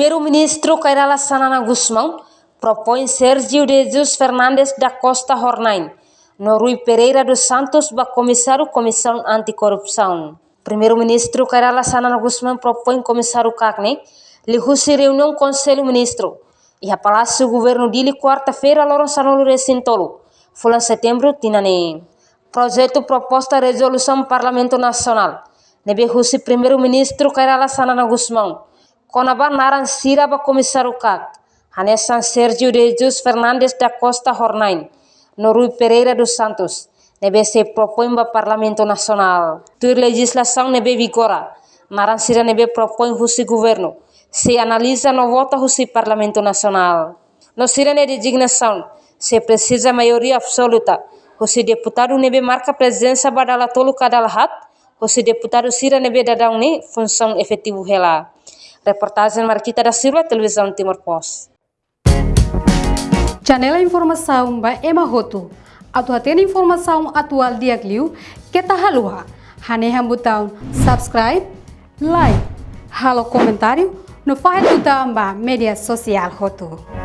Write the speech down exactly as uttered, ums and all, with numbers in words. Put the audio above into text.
Primeiru-Ministru Kay Rala Xanana Gusmão propoin Sérgio de Jesus Fernandes da Costa Hornain no Rui Pereira dos Santos ba Komisáriu Komisaun Anti-Korrupsaun. Primeiru-Ministru Kay Rala Xanana Gusmão propoin Komisáriu Cagne liuhusi reuniaun Konsellu Ministru iha Palásiu Governu Dili, kuarta-feira, loron sanulu-resin-tolu, fulan Setembru, tinan ne'e. Projetu proposta rezolusaun Parlamentu Nasionál ne'ebé husi Primeiru-Ministru Kay Rala Xanana Gusmão kona-ba naran sira ba Komisáriu Cagne, hanesan Sérgio de Jesus Fernandes da Costa Hornain no Rui Pereira dos Santos, ne'ebé sei propoin ba Parlamentu Nasionál. Tuir lejizlasaun ne'ebé vigora, naran sira ne'ebé propoin husi Governu sei analiza no vota husi Parlamentu Nasionál. No sira-nia dezignasaun sei presiza maioria absoluta husi deputadu ne'ebé marka prezensa ba dala tolu ka dala haat, husi deputadu sira ne'ebé daudaun ne'e funsaun efetivu hela. Reportajen Marquita da Silva, Televizaun Timor Post. Janela informasaun ba ema hotu. Atu hatene informasaun atuál di'ak liu, keta haluha hanehan butaun subscribe, like, halo komentáriu no fahe tutan ba média sosiál hotu.